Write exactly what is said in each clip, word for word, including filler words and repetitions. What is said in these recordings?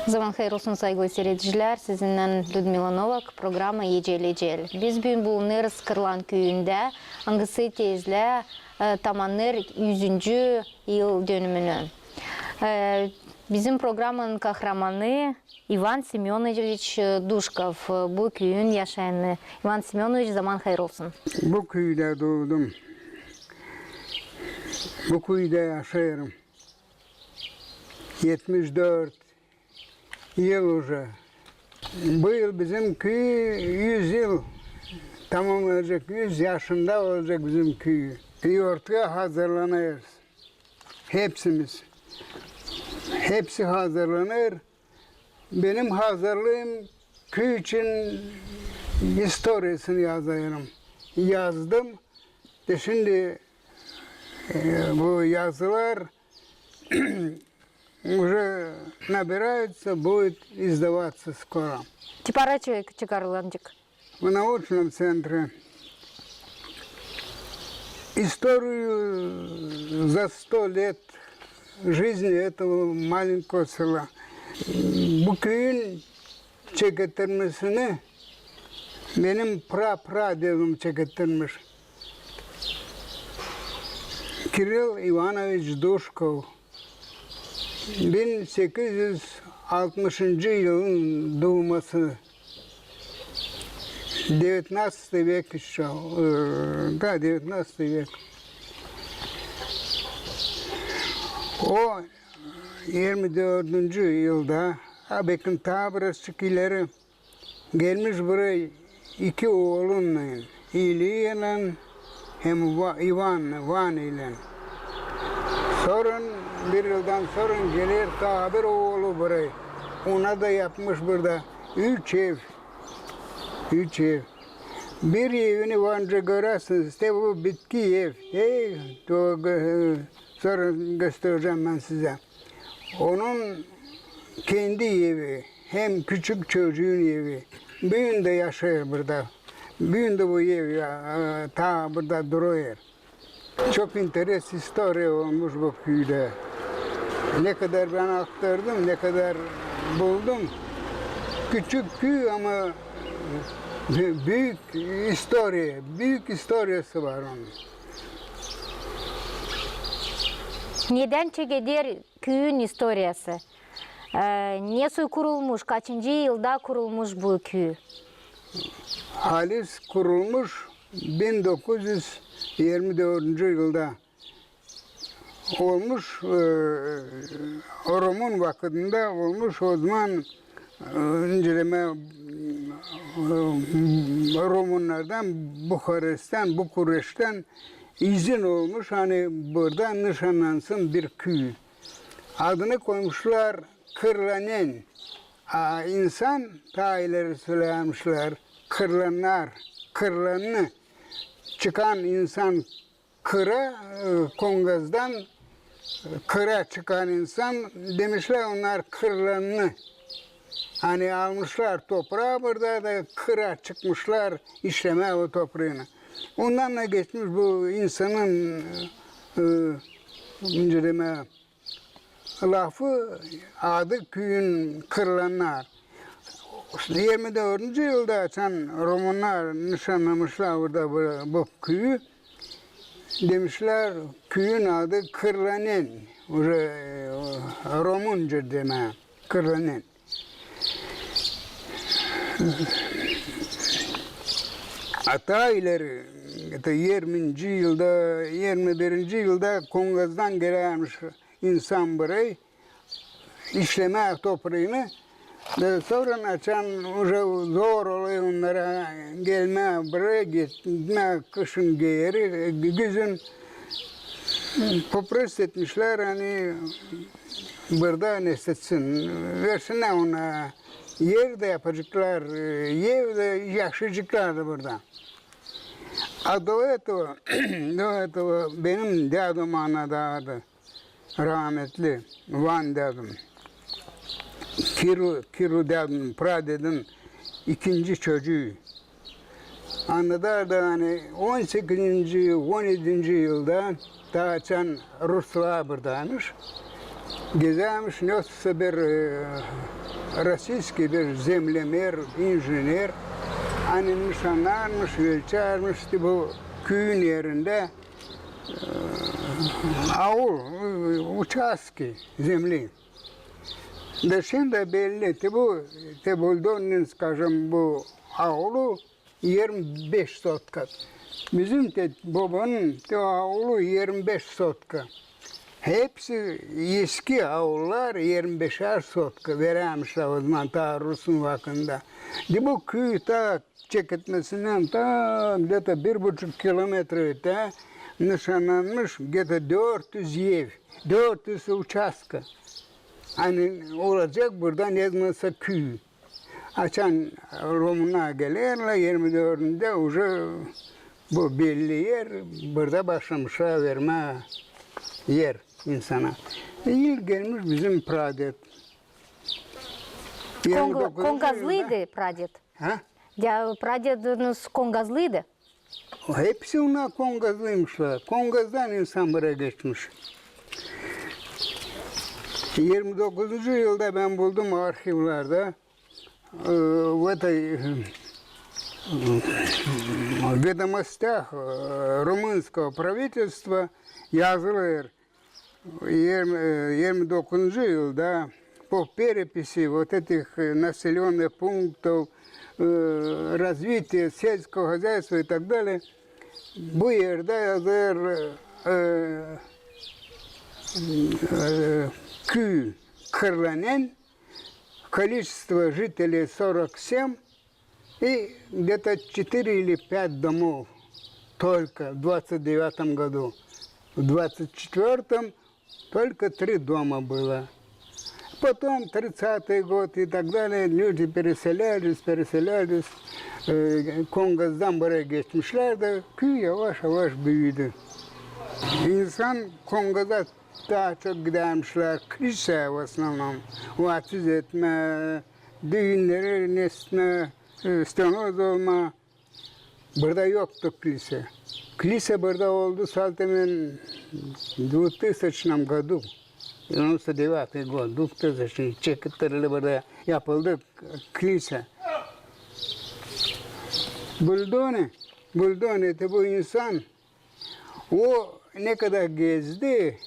Zaman hayır olsun, saygılı siiredicilär, sizinnän Lüdmila Novak, programma Ecel-ecel. Biz büün bulunêrız Kırlan küüyündä, angısı tezdä, e, tamannêêr üzüncü yıldönümünü. E, bizim programmanın kahramanı İvan Semönoviç Duşkov, bu küüyün yaşayanı. İvan Semönoviç, zaman hayır olsun. Bu küüdä duudum. Bu küüdä yaşêêrım. Etmiş dört yıl uje. Bu yıl bizim küüyü üz yıl tamamlanacek, üz yaşında olacek bizim küüyü. Yortuya hazırlanêrız. Hepsimiz. Hepsi hazırlanêr. Benim hazırlıım, küü için istoriyasını yazêrım. Yazdım. Da şindi, e, bu yazılar уже набираются, будет издаваться скоро. Çı para çı-, çıkarılacek? В научном центре историю за сто лет жизни этого маленького села. Bu küüyün çekettirmesini benim pra-pradedum çekettirmiş. Kirill İvanoviç Duşkov. Bin sekiz üz altmışıncı yılın duuması. Девятнадцатый век ещё, э, да, девятнадцатый век. O, irmi dördüncü yılda, a, bekim, taa birazçık ileri, gelmiş burayı iki oolunnan, İliyaylan hem Va-, İvan, Van ile. Sora, bir yıldan sora geler taa bir oolu burayı. Ona da yapmış burada üç ev. Üç ev. Bir evini var nicä görersiniz, işte bu bitki ev. Ey, to gö-, sora gösterecäm bän sizä. Onun kendi evi, hem küçük çocuun evi. Büün dä yaşêêr burada. Büün dä bu ev ya, e, taa burada durêr. Çok interes istoriya olmuş bu küüdä. Ne kadar bän aktardım, ne kadar buldum. Küçük küü, ama büük istoriya, büük istoriyası var onun. Nedän çekeder küüyün istoriyası? E, nesoy kurulmuş, kaçıncı yılda kurulmuş bu küü? Halis kurulmuş bin dokuz üz irmi dördüncü yılda. Olmuş, e, Romun vakıdında olmuş, o zaman, e, nicä demää, e, Romunnardan, Buharesttän, Bukureşttän izin olmuş, ani burada nışannansın bir küü. Adını koymuşlar Kırlanen. A insan, taa ileri sölemişlär, kırlannar, kırlannı. Çıkan insan kıra, e, Kongazdan, e, kıra çıkan insan, demişlär onnar kırlannı. Ani almışlar topraa burada da kıra çıkmışlar işlemää o topraanı. Ondan da geçmiş bu insanın, e, nicä demää, lafı, adı küüyün Kırlannar. İrmi dördüncü yılda açan Romunnar nışannamışlar burada bu, bu küüyü, demişlär, küüyün adı Kırlanen, уже, e, Romunca demää, Kırlanen. A taa ileri, это, irminci yılda, irmi birinci yılda Kongazdan gelärmiş insan burayı işlemää topraanı. Da sora açan уже zor olêr onnara gelmää burayı, gitmää kışın geeri, güzün, попросить etmişlär, ani burada nesetsin, versinnär ona er dä yapaceklar, e, ev dä, yaşayaceklar da burada. А до этого, до этого benim dädum annadardı, rahmetli Van dädum. Kiru, Kiru dädum, pradedin ikinci çocuu. Annadardı, ani on sekizinci, on edinci yılda, taa açan ruslar buradaymış. Gezärmiş nesä bir, e, rossiyskiy bir zemlemer, injener, ani nışannarmış, ölçärmiş, işte bu küüyün erindä, e, aul, e, uçastki zemli. Da şindi belli, te bu, te Buldoninin, скажем, bu aulu irmi beş sotka. Bizim te bobanın te aulu irmi beş sotka. Hepsi eski aullar irmi beşär sotka verärmişlär o zaman, taa Rusun vakıdında. De bu küüyü taa çeketmesindän taa где-то bir buçuk kilometra ötää nışannanmış где-то dört üz ev, dört üz uçastka. Ani olacek burada ne zaman sa küüy. Açan rumunnar gelerlär, irmi dördündä уже bu belli er, burada başlamışlar vermää er insana. E, ilk gelmiş bizim praded. Kongla-, irmi dokuzuncu kongazlıydı yılda. Praded? Ha? Ya, pradediniz kongazlıydı? Hepsi onnar kongazlıymışlar. Kongazdan insan buraya geçmiş. İrmi dokuzuncu yılda bän buldum arhivlerdä, e, в этой, e, в ведомостях, e, румынского правительства yazılı er. Irmi, e, irmi dokuzuncu yılda по переписи вот этих, e, населённых пунктов, e, развития сельского хозяйства и так далее, bu erdä yazılêr, e, e, küüy Kırlanen, количество жителей сорок семь, и где-то четыре или пять домов только в двадцать девятом году. В двадцать четвёртом только три дома было. Потом тридцатый год и так далее, люди переселялись, переселялись. E, Kongazdan buraya geçmişlär dä küüy yavaş-yavaş büüdü. İnsan Kongaza taa çok gidärmişlär, klisäyä в основном, vaatiz etmää, düünneri nesnä, e, stenoz olmaa. Burada yoktu klisä. Klisä burada oldu zaten двухтысячном году. Девяносто девятый год, двухтысячный, çekettirildi burada, yapıldı klisä. Buldoni, Buldoni, te bu insan, o ne kadar gezdi,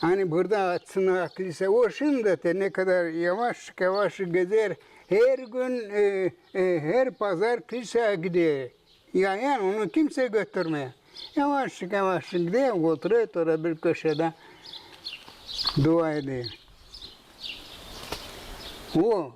ani burada açsın klisä, o şindi te ne kadar yavaş-yavaş gezer, her gün, e, e, her pazar klisäyä gider. Yayan, onu kimsey götürmeer. Yavaş-yavaş gider, oturêr orada bir köşedä, dua eder. O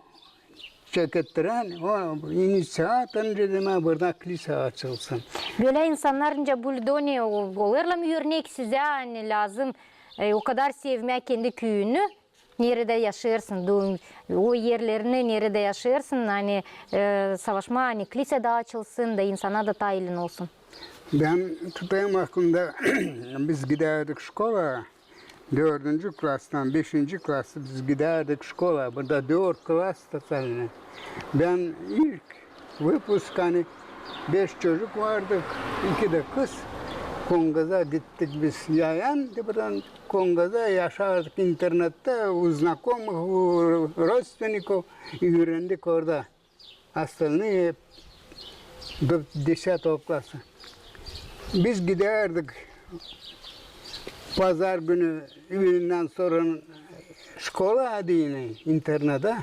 çekettirän, o iniţiator, nicä demää, burada klisä açılsın. Bölä insannar, nicä Buldoni, o-, olêrlar mı örnek sizä, ani lääzım, e, o kadar sevmää kendi küüyünü, neredä yaşêêrsın, du-, o erlerini, neredä yaşêêrsın, ani, e, savaşmaa, ani klisä dä açılsın da insana da taa ilin olsun. Bän tutêrım aklımda, biz gidärdik şkolaya, dördüncü klastan beşinci klasa biz gidärdik şkolaya. Burada dört klas da sadä. Bän ilk выпуск, ani beş çocuk vardık, iki dä kız. Kongaza gittik biz yayan, te buradan Kongaza yaşardık internettä, у знакомых, у родственников, üürendik orada. Остальные до десятого класса. Biz gidärdik pazar günü üülendän sora şkolaya deyni, internata.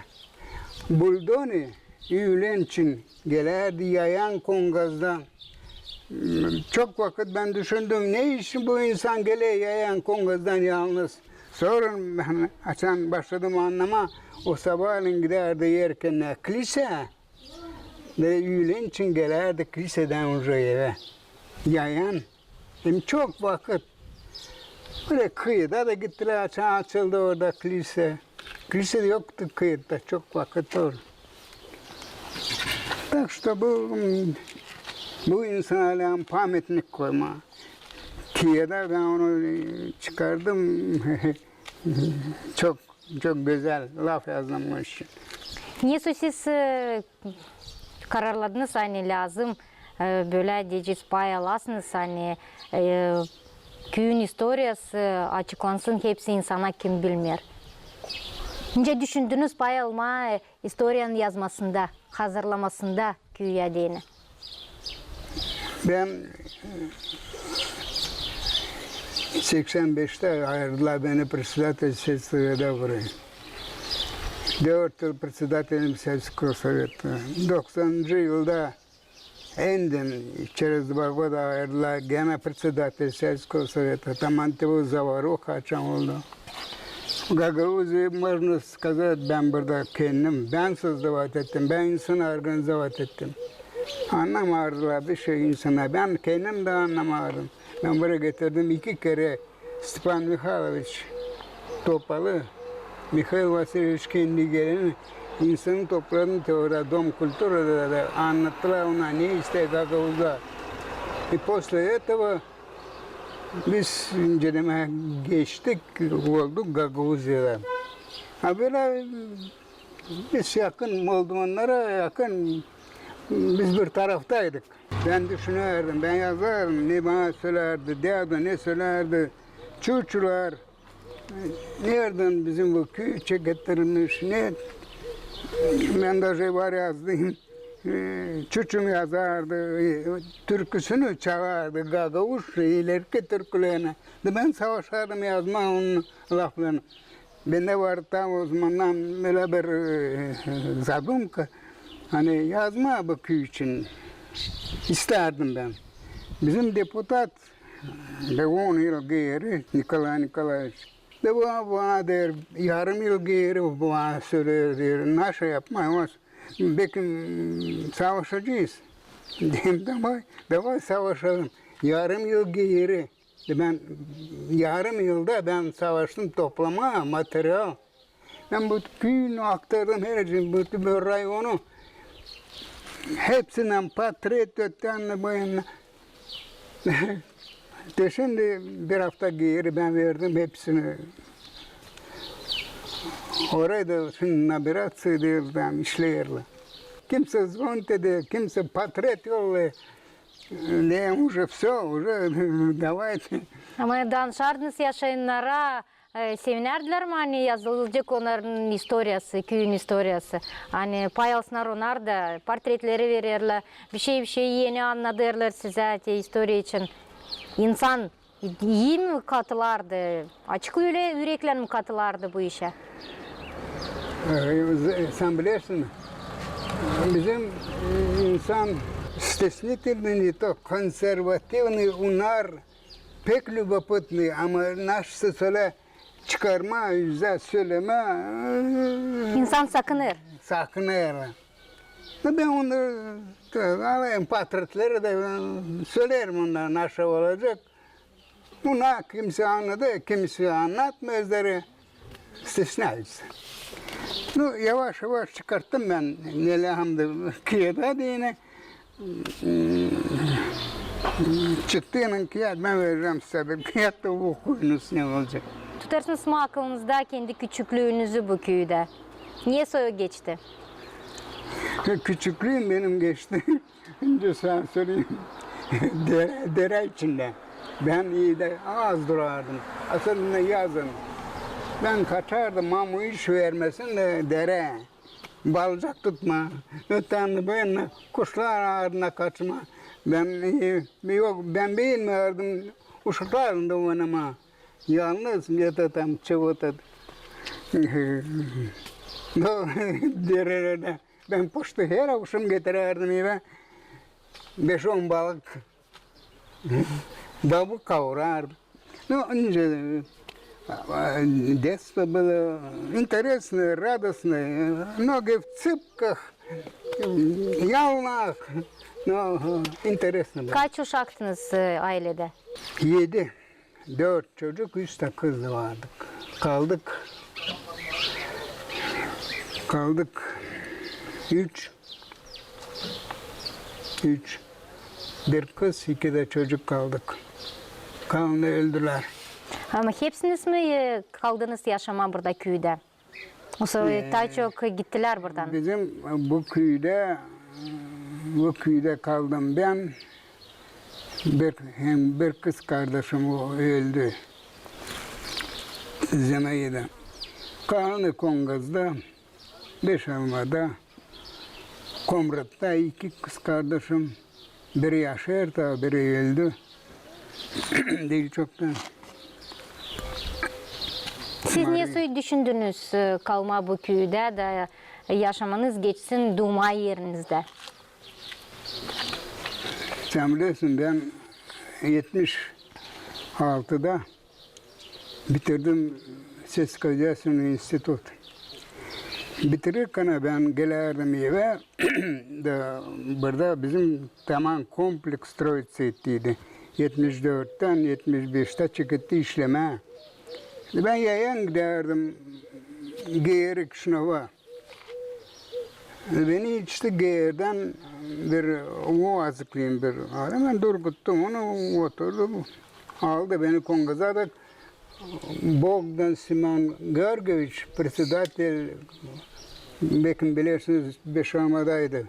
Buldoni üülen için gelärdi yayan Kongazdan. Çok vakıt bän düşündüm, ne için bu insan geler yayan Kongazdan yalnız? Sora bän açan başladım annamaa, o sabaalän gidärdi erkennä klisä, da üülen için gelärdi klisädän уже evä. Yayan. Hem çok vakıt. Bölä kıyıda da gittilär, açan açıldı orada klisä. Klisä yoktu kıyıda, çok vakıt oldu. Так что bu, bu insana lääzım pametnik koymaa. Kiyada bän onu, e, çıkardım. Çok, çok gözäl laf yazdım onun için. Nesoy siz, e, kararladınız, ani lääzım, e, bölä deyecez, pay alasınız, ani, e, küüyün istoriyası açıklansın hepsi insana, kim bilmeer. Nicä düşündünüz pay almaa, e, istoriyanın yazmasında, hazırlamasında küüyä deyni? Bän seksän beştä ayırdılar beni председатель сельского совета. Dört yıl председателем сельского совета. Doksanıncı yılda endim через два года ayırdılar, genä председатель сельского совета. Taman te bu zavaruha açan oldu. Gagauziyayı, можно сказать, bän burada kendim, bän создавать ettim, bän insanı организовать ettim. Annamardılar bişey insannar, bän kendim dä annamardım. Bän buraya getirdim iki kerä Stepan Mihayloviç Topalı, Mihail Vasilyeviç kendi geleni, insanı topladım te orada, Dom kulturada da annattılar ona, ne isteer gagauzlar. И после этого biz incelemää geçtik, olduk Gagauziyada. Ha, bölä biz yakın, moldovannara yakın, biz bir taraftaydık. Bän düşünärdim, bän yazardım, ne bana sölärdi, dädu ne sölärdi, çuçular, neredän bizim bu küüyä getirilmiş, ne, bän даже var yazdım, e, çuçum yazardı, e, türküsünü çalardı, gagauz ilerki türkülerini. Da bän savaşardım yazmaa onun laflarını. Bendä var ta o zamandan bölä bir, e, задумка, ani yazmaa bu küüy için istärdim bän. Bizim deputat, da on yıl geeri, Nikolay Nikolaeviç, da bu, bu deer, yarım yıl geeri bu söleer, deer, naşa yapmaa, o, bekim savaşacez. Deerim, davay, davay savaşalım. Yarım yıl geeri. Bän yarım yılda bän savaştım toplamaa material. Bän bu küüyü aktardım, her şey, bütün bu rayonu. Hepsindän portret, ötendän, bu yandan. Te şindi bir afta geeri bän verdim hepsini. Orayı da şindi набираться ederlär, işleerlär. Kimsä звонит eder, kimsä portret yollêêr. Ne, уже всё, уже давайте. Ama danışardınız yaşayannara, e, sevinärdilär mi, ani yazılacek onnarın istoriyası, küüyün istoriyası? Ani pay alsınnar onnar da, portretleri vererlär, bişey, bişey eni annadêrlar sizä te istoriya için. İnsan İi mi katılardı? Açık ölä üreklän mi katılardı bu işä? E, sän bilersin, bizim, e, insan стеснительный, не то, консервативный, onnar pek любопытный, ama nasıl sölä çıkarmaa üzä, sölemää, e, insan sakınêr. Sakınêr. Da bän onu, e, alayım portretleri dä, e, söleerim onnara nasıl olacek. Buna kimsä annadı, kimsä annatmêêr, стесняются. Ну, yavaş-yavaş çıkarttım bän, nelä hamdı, kiyada deyni. Çıktı, kiyat bän verecäm sizä, bir kiyat da okuyunuz, ne olacek. Tutarsınız mı akılınızda kendi küçüklüünüzü bu küüdä? Nesoy o geçti? Küçüklüüm benim geçti. Öncä sana söleyim. Derä, derä içindä. Bän evdä az durardım. Aslında yazın. Bän kaçardım, mamu iş vermesin dä derä. Balıcak tutmaa. Ötendän bölä kuşlar ardına kaçmaa. Bän, e, yok, bän bilmärdim uşaklarlan da oynamaa. Yalnız где-то там чего-то. No, derelerdä. Bän почти her avşam getirärdim evä beş-on balık. Balık kaurardım. Ну, nicä, детство было интересное, радостное. Ноги в цыпках, yalnak. Ну, интересно было. Kaç uşaktınız, e, ayledä? Edi. Dört çocuk, üç dä kız vardık. Kaldık. Kaldık. Üç. Üç. Bir kız, iki dä çocuk kaldık. Kalanı öldülär. Ama hepsiniz mi, e, kaldınız yaşamaa burada küüdä? Osa, e, taa çok gittilär buradan. Bizim bu küüdä, bu küüdä kaldım bän. Bir, hem bir kız kardaşım o öldü. Zinaida. Kanı Kongazda, Beşalmada, Komratta iki kızkardaşım. Biri yaşêêr taa, biri öldü. Diil çoktan. Siz nesoy düşündünüz, e, kalmaa bu küüdä da yaşamanız geçsin duuma erinizdä? Sän bilersin, bän etmiş altıda bitirdim сельскохозяйственный институт. Bitirirkän bän gelärdim evä, da burada bizim taman kompleks строиться ettiydi. Etmiş dörttän etmiş beştä çıkıttı işlemää. Bän yayan gidärdim geeri Kişinöva. Beni işte geerdän bir uazıklıyım bir adam. Bän durguttum onu, oturdu. Aldı beni Kongaza da Bogdan Semön Georgieviç, председатель, bekim bilersiniz, Beşalmadaydı.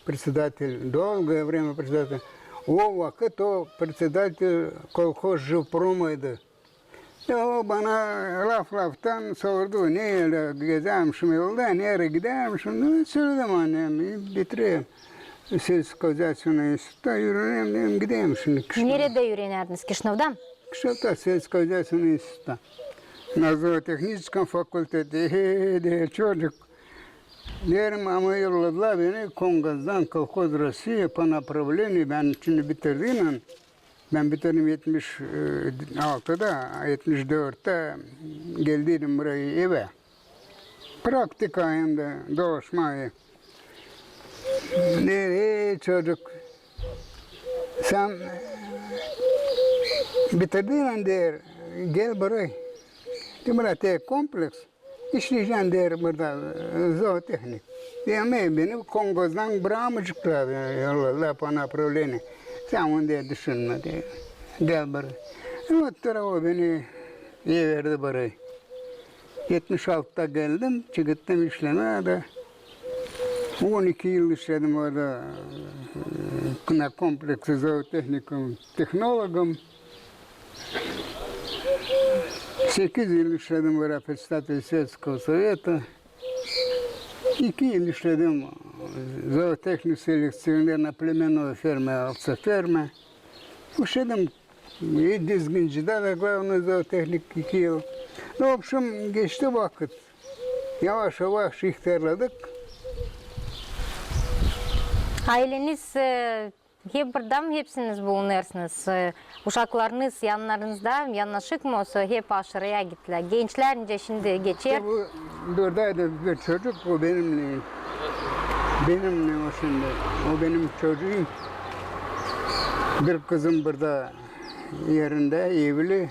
Председатель, долгое время председатель. O vakıt o председатель колхоз Живпрома idi. Ya o bana laf-laftan sordu, nereyi gezärmişim yolda, nereyi gidärmişim. Söledim, annem, bitireyim сельскохозяйственный институтта, üürenerim, dedim, gideyim şindi Kişinöva. Neredä üürenärdiniz? Kişinövda? Kişinövda сельскохозяйственный институтта. На зоотехническом факультете. He, deer çocuk. Deerim, ama yolladılar beni Kongazdan, колхоз Россия по направлению, bän şindi bitirdiynän, bän bitirdim etmiş altıda, etmiş dörttä geldiydim burayı evä. Praktika hem dä dolaşmaa. Deer, ey çocuk, sän bitirdiynän, deer, gel burayı. Deer, burada tek kompleks. İşleyecän, deer, burada, e, zootehnik. Deerim, beni Kongazdan brakmayaceklar, e, yolladılar по направлению. Sän onu, deer, düşünmä, deer. Gel burayı. E, otur, o beni iverdi burayı. Etmiş altıda geldim, çıkıttım işlemää da. On iki yıl işledim orada, e, на комплексе зоотехникум технологом. Sekiz yıl işledim orada председатель сельского совета. İki yıl işledim zootehnik selekţionerlär на племенной ферме, овцеферме. İşledim и дизгинчидä dä главный зоотехник iki yıl. Ну, в общем, geçti vakıt. Yavaş-yavaş ihtärladık. Ayleniz, e, hep burada mı hepsiniz bulunêrsınız? E, uşaklarınız yanlarınızda, yannaşık mı, osa hep aşırıya gittilär? Gençlär nicä şindi geçer? İştä bu buradaydı bir çocuk, o benimnän. Benimnän o şindi. O benim çocuum. Bir kızım burada erindä, evli,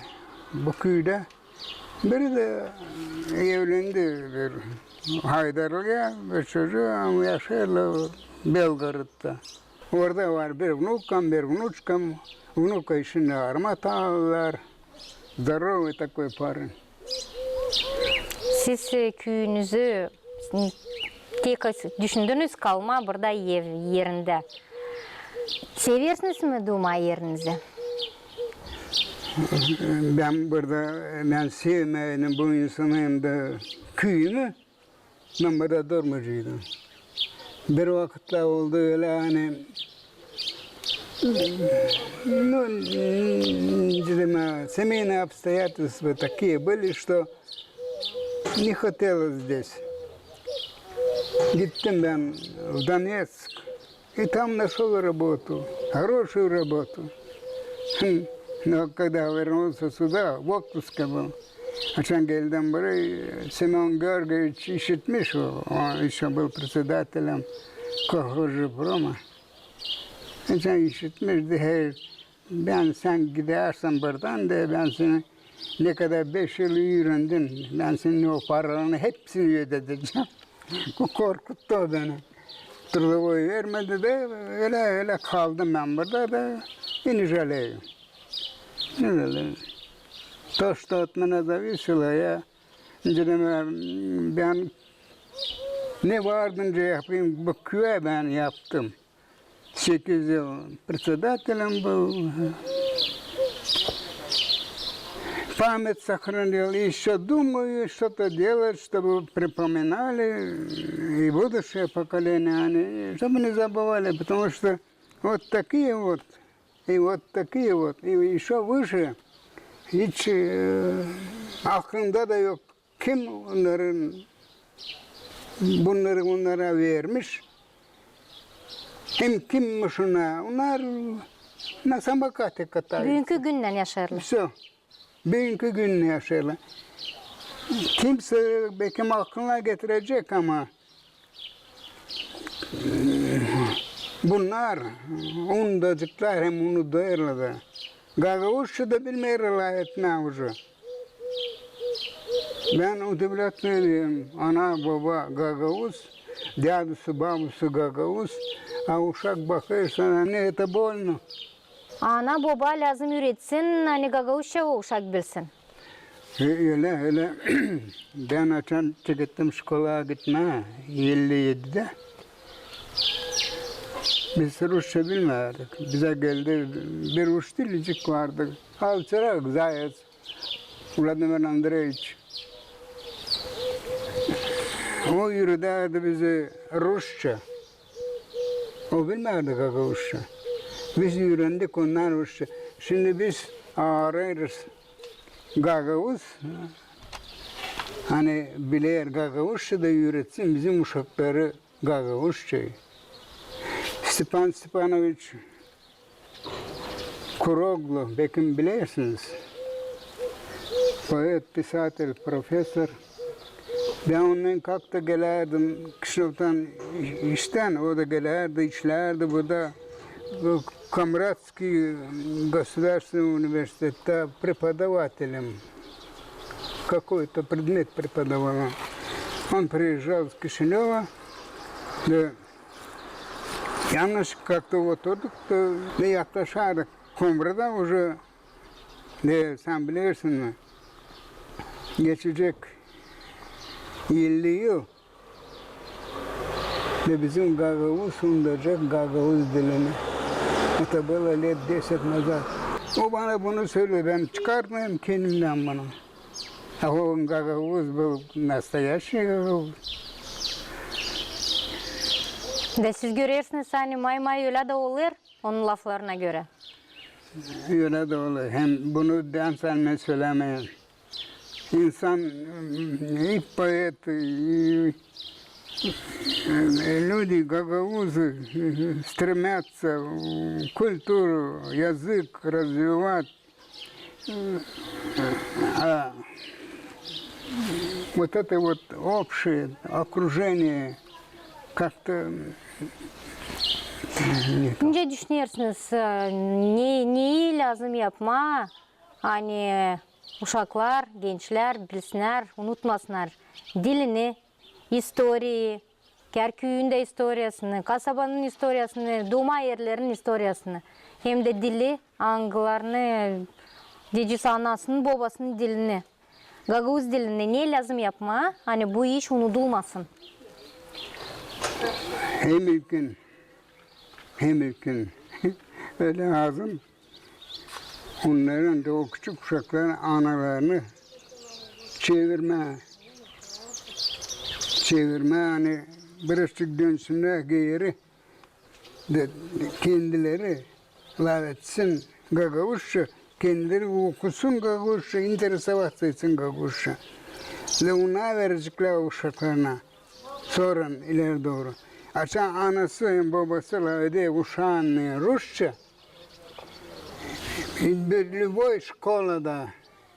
bu küüdä. Biri dä evlendi bir haydarlıya, bir çocuuk, ama yaşêêrlar Belgorodta. Orada var bir внукам, bir внучкам. Внука şindi armat aldılar. Здоровый такой парень. Siz, e, küüyünüzü, tek düşündünüz kalmaa burada ev erindä. Seversiniz mi duuma erinizi? Bän burada, bän sevmeerim bu insanı hem dä küüyümü. Bän burada durmayaceydım. Bir vakıtlar oldu ölä, ani, ну, не знаю, семейные обстоятельства такие были, что не хотелось здесь. Gittim bän в Донецк. И там нашёл работу, хорошую работу. Хм, но когда вернулся сюда, в отпуске был, açan geldim burayı, Семён Георгиевич işitmiş, o, o işä был председателем колхоза Живпрома. Açan işitmiş, deer, bän, sän gidärsän buradan, deer, bän seni, ne kadar beş yıl üürendin, bän senin o paralarını hepsini ödedecäm. Korkuttu o beni. Трудовой vermedi dä, ölä, ölä kaldım bän burada da, и не жалею. Ne bileyim. То, что от меня зависело, я, bän ne vardınca yapayım, bu küüyä bän yaptım. Sekiz yıl председателем был. память сохранил, и ещё думаю что-то делать, чтобы припоминали и будущее поколение, они, чтобы не забывали, потому что вот такие вот, и вот такие вот, и ещё выше, hiç, e, aklında da yok. Kim onların, bunları onlara vermiş? Hem kimmiş ona? Onlar на самокате катаются. Büünkü günnän yaşêêrlar. Всё. Büünkü günnän yaşêêrlar. Kimsey bekim aklına getirecek, ama bunnar unudaceklar hem unudêrlar da. Gagauzça da bilmeerlär lafetmää уже. Bän удивляться ediyorum. Ana, boba gagauz, dädusu, babusu gagauz, a uşak bakêrsın, ani это больно. Ana, boba lääzım üüretsin, ani gagauzça o uşak bilsin. E, ölä, ölä. Bän açan çekettim şkolaya gitmää, elli edidä, biz rusça bilmärdik. Bizä geldi, bir rus dilicik vardı. Alçarak, zayıf. Vladimir Andreeviç. O üüredärdi bizi rusça. O bilmärdi gagauzça. Biz üürendik ondan rusça. Şindi biz aarêêrız gagauz, ani biler gagauzça da üüretsin bizim uşakları gagauzça. Stepan Stepanoviç Kuroglu, bekim bilersiniz. Поэт, писатель, профессор. Bän ondan как-то gelärdim Kişinövdan iştän, o da gelärdi, işlärdi burada, bu Komratskiy государственный университетtä преподавателем. Какой-то предмет преподавал он. Он приезжал с Кишинёва, да, yanlış как-то oturduk da, da yaklaşardık Komrada уже, da, sän bilersin mi, geçecek elli yıl, da bizim gagauz unudacek gagauz dilini. Это было лет десять назад. O bana bunu söyledi, bän çıkartmêêrım kendimdän bunu. A o gagauz bu настоящий gagauz. Da siz görersiniz, ani may-may ölä dä olêr, onun laflarına görä. Ölä dä olêr. Hem bunu bän sän sölämeerim. İnsan, и поэт, и люди, гагаузы, стремятся культуру, язык развивать. А вот это вот общее окружение как-то не то. Nicä düşünersiniz, e, ne, neyi lääzım yapmaa, ani uşaklar, gençlär bilsinnär, unutmasınnar dilini, istoriyayı, kär küüyün dä istoriyasını, kasabanın istoriyasını, duuma erlerin istoriyasını, hem dä dili, angılarını, dedesi, anasının, bobasının dilini, gagauz dilini ne lääzım yapmaa, ani bu iş unudulmasın? Hem ilkin, hem ilkin ölä lääzım onnarın da, o küçük uşakların analarını çevirmää, çevirmää, ani birazçık dönsünnär geeri da kendileri lafetsin gagauzça, kendileri okusun gagauzça, интересоваться etsin gagauzça. Da onnar vereceklär uşaklarına. Sora ileri dooru. Açan anası hem bobası lafeder uşaannan rusça, bir любой şkolada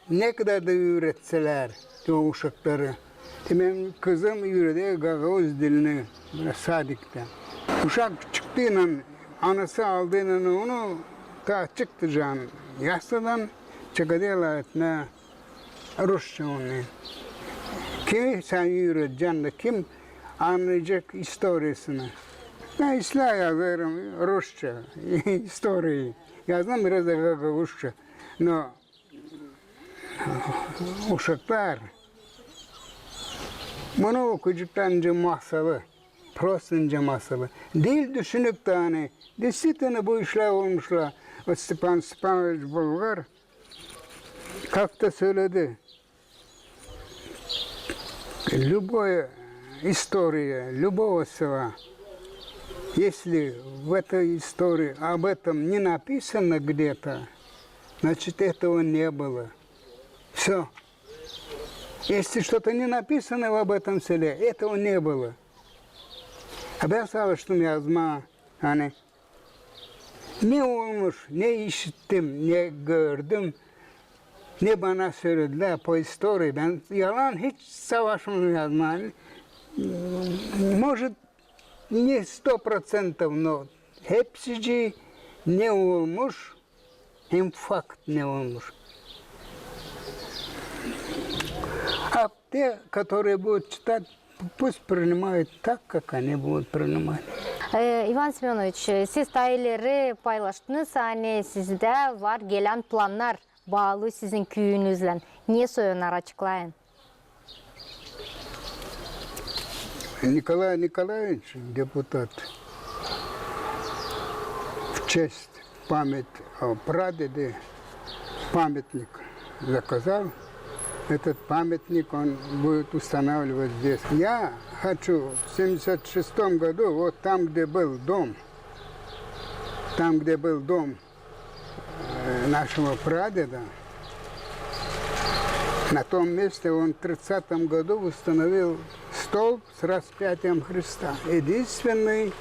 ne kadar da üüretselär o uşakları. Benim kızım üüreder gagauz dilini sadiktä. Uşak çıktıynan, anası aldıynan onu, taa çıktı can yasadan, çıkêr lafetmää rusça onunnan. Kimi sän üüredecän da kim annayacek istoriyasını? Bän islää yazêrım rusça istoriyayı. Yazdım biraz da gagauzça. Но uşaklar bunu okuyaceklar nicä masalı, просто nicä masalı. Diil düşünüp dä, ani действительно bu işlär olmuşlar. O Stepan Stepanoviç Bulgar, как-то сöledi, любая история любого села, если в этой истории об этом не написано где-то, значит, этого не было. Всё. Если что-то не написано об этом селе, этого не было. А bän savaştım yazmaa, ani ne olmuş, ne işittim, ne gördüm, ne bana söylediler по истории. Bän yalan hiç savaşmadım yazmaa. Может, не сто процентов, но hepsicii ne olmuş, hem факт ne olmuş. А те, которые будут читать, пусть принимают так, как они будут принимать. E, İvan Semönoviç, siz taa ileri paylaştınız, ani sizdä var gelän plannar baalı sizin küüyünüzlän. Ne soyunnar, açıklayın. Николай Николаевич, депутат, в честь память о прадеде памятник заказал. Этот памятник он будет устанавливать здесь. Я хочу в семьдесят шестом году, вот там, где был дом, там, где был дом э, нашего прадеда, на том месте он в тридцатом году установил столб с распятием Христа. Единственный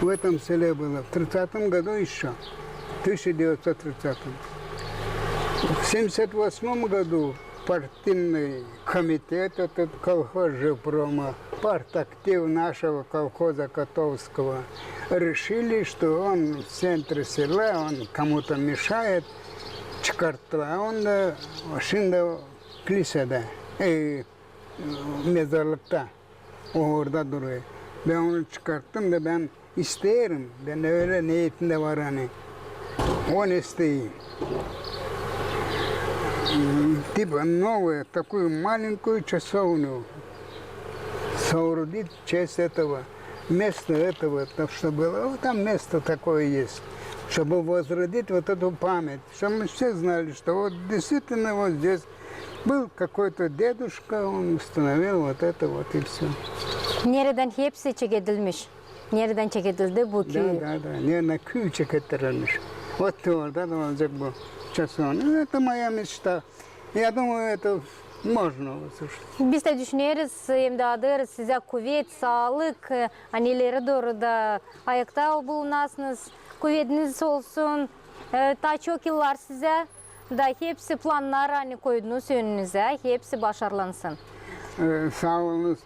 в этом селе было. В тридцатом году ещё, тысяча девятьсот тридцатом. В семьдесят восьмом году партийный комитет, этот колхоз Живпрома, партактив нашего колхоза Котовского, решили, что он в центре села, он кому-то мешает, çıkarttılar. Onda şimdi o kilisede, e, mezarlıkta, o orada duruyor. Ben onu çıkarttım da ben isteerim. Ben öyle niyetimde var, ani onu isteerim. Типа новую, такую маленькую часовню соорудить в честь этого места, этого, то, что было. Вот там место такое есть, чтобы возродить вот эту память, чтобы мы все знали, что вот действительно вот здесь был какой-то дедушка, он установил вот это вот и всё. Neredän hepsi çekedilmiş? Neredän çekedildi bu küü? Да, да, да. Neredän küü çekettirilmiş. Вот orada da olacak bu часовня. Это моя мечта. Я думаю, это можно услышать. Biz dä düşüneriz, hem dä adêêrız sizä kuvet, saalık, e, ani ileri dooru da ayakta bulunasınız. Kuvetiniz olsun, e, taa çok yıllar sizä, da hepsi plannar, ani koydunuz önünüzä, hepsi başarılansın. Ee, sağ olunuz.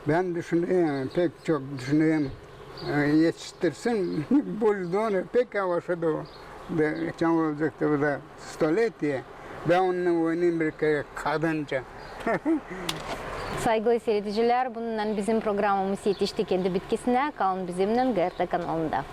Ben düşünerim, pek çok düşünerim. Ee, yetiştirsin buldozer, pek yavaşadı o. Da geçän olacaktı bu da столетие. Ben onunnan oynayım bir kerä kadınca. Saygılı siiredicilär, bununnan bizim programamız etişti kendi bitkisinä. Kalın bizimnän GRT kanalında.